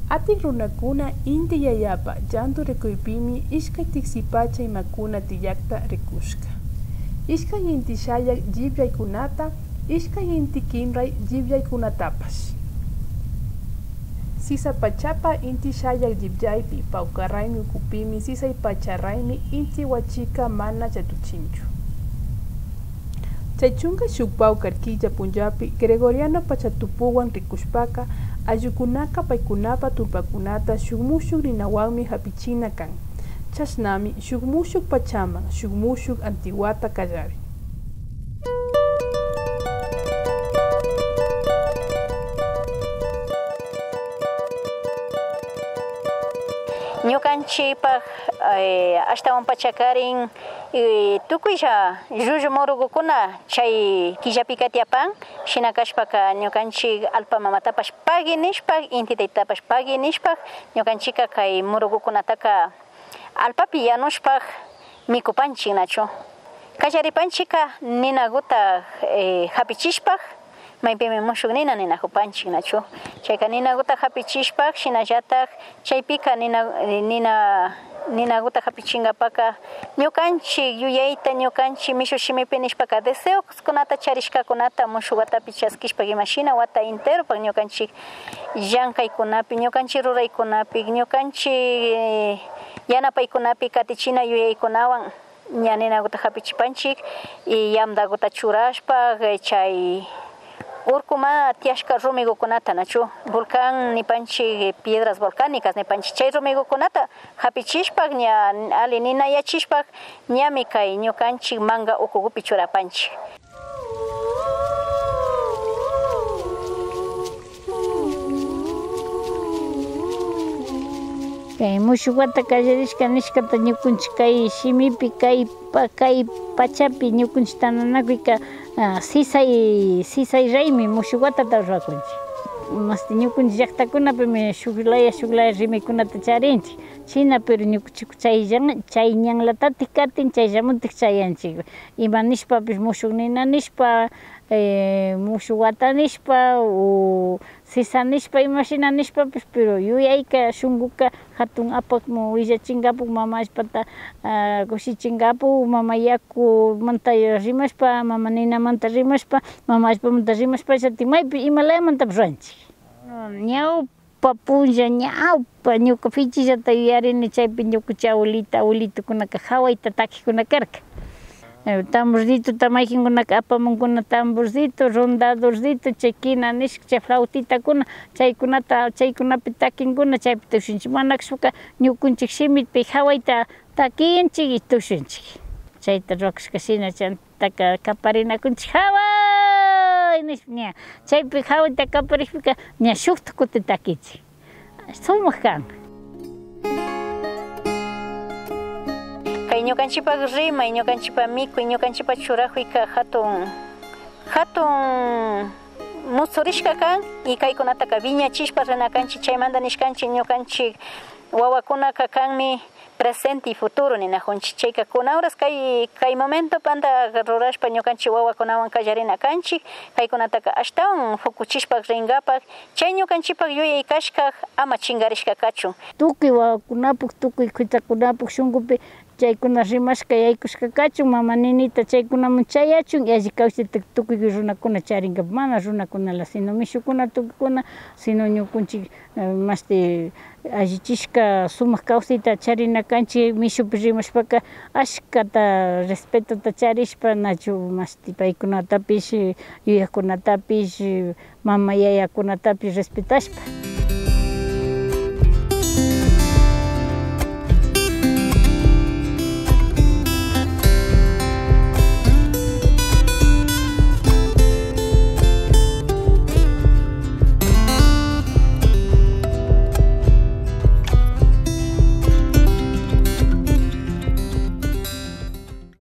Atik runakuna Inti Yayapa llantu rikuypimi ishkay tiksipacha imakuna tiyakta rikushka. Ishkay inti shayak llipyaykunata, ishkay inti kinray llipyaykunatapash. Sisapachapa inti shayak llipyaypi pawkar raymi ukupimi sisaypacha raymi inti wachika mana chatuchinchu. Chay 11 pawkar killa punllapi Gregoriano pachatupuwan rikushpaka ayllukunaka paykunapa tulpakunata shuk mushuk ninawanmi hapichina kan. Chashnami shuk mushuk pachaman shuk mushuk antiwata kallarin. Ñukanchikpak ashtawan pachakarin tukuylla llullu murukukuna chay killapika tiyapan, shina kashpaka ñukanchik allpa mamatapash pagui nishpa, inti taytatapash pagui nishpa, ñukanchika kay murukukunataka allpapi yanushpa mikupanchik nachu. Kallaripanchika ninaguta hapichishpa, maypimi mushuk nina ninajupanchik nachu. Chayka ninaguta hapichishpa, shinallatak chaypika ninaguta hapichinkapaka ñukanchik yuyayta, ñukanchik mishu shimipi nishpaka deseoskunata charishkakunata mushuk watapi chaskishpa imashina wata interopak ñukanchik llankaykunapi, ñukanchik ruraykunapi, ñukanchik yanapaykunapi katichina yuyaykunawan ña ninaguta hapichipanchik y yamdaguta churashpa chay urkuma tiyashka rumigukunata nachu, volcán nipanchik, piedras volcánicas nipanchik, chay rumigukunata hapichishpa ña ali ninayachishpa ñami kay ñukanchik manga ukugupi churapanchik. Kay mushuk wata kallarishka nishkata ñukunchik kay shimipi, kay pachapi ñukunchik tantanakuyka sisay raymi mushuk watata rurakunchik. Masti ñukunchik llaktakunapimi shuk laya rimikunata charinchik. China pero ñukunchik chay ñanlatatik katin, chayllamuntik chayanchik. Ima nishpapish mushuk nina nishpa, mushuk wata nishpa, o sisa nishpa, imashina nishpapish, pero yuyayka shunkuka hatun apakmu willachinkapak, mama allpata kushichinkapak, mama yakumanta rimashpa, mama ninamanta rimashpa, mama allpamanta rimashpa, llatik maypi imalayamantapish ruranchik. Ñawpa punlla, ñawpa ñuka fichillata yuyarini, chaypi ñuka abuelita, abuelitokunaka hawayta takikuna karka. Tamborcito mayqinkunaka apamunkuna tamborcito, rondadorcito, chay quina nishka, chay flautitakuna, chaykunata, chaykunapi takinkuna, chaypi tushunchik. Mana kashpaka ñukunchik shimipi hawayta takinchik y tushunchik. Chayta ruwakushka shina chantaka kaparinakunchik haway nishpa ña, chaypi hawayta kaparikpika ña shukta kutin takinchik. Sumak kan. Kay ñukanchikpak rimay, ñukanchikpak mikuy, ñukanchikpak churajuyka hatun hatun mutsurishka kan y kaykunataka viñachishpa rinakanchik, chaymanta nishkanchik ñukanchik wawakunaka kanmi presente y futuro ninajunchik. Chayka kuna horas kay momento panta rurashpa ñukanchik wawakunawan kallarina kanchik, kaykunataka ashtawan fukuchishpa rinkapak, chay ñukanchikpak yuyay kashka ama chinkarishka kachun. Tukuy wawakunapak, tukuy kuytakunapak shunkupi chaykuna rimashka yaykushka kachun, mama ninita chaykunaman chayachun, alli kawsayta tukuy runakuna charinkapak, mana runakunala, sino mishukuna tukuykuna, sino ñukunchik mashti allichishka sumak kawsayta charina kanchik, mishupi rimashpaka ashkata respetota charishpa, nachu mashti paykunatapish, yuyakunatapish, mama yayakunatapish respetashpa.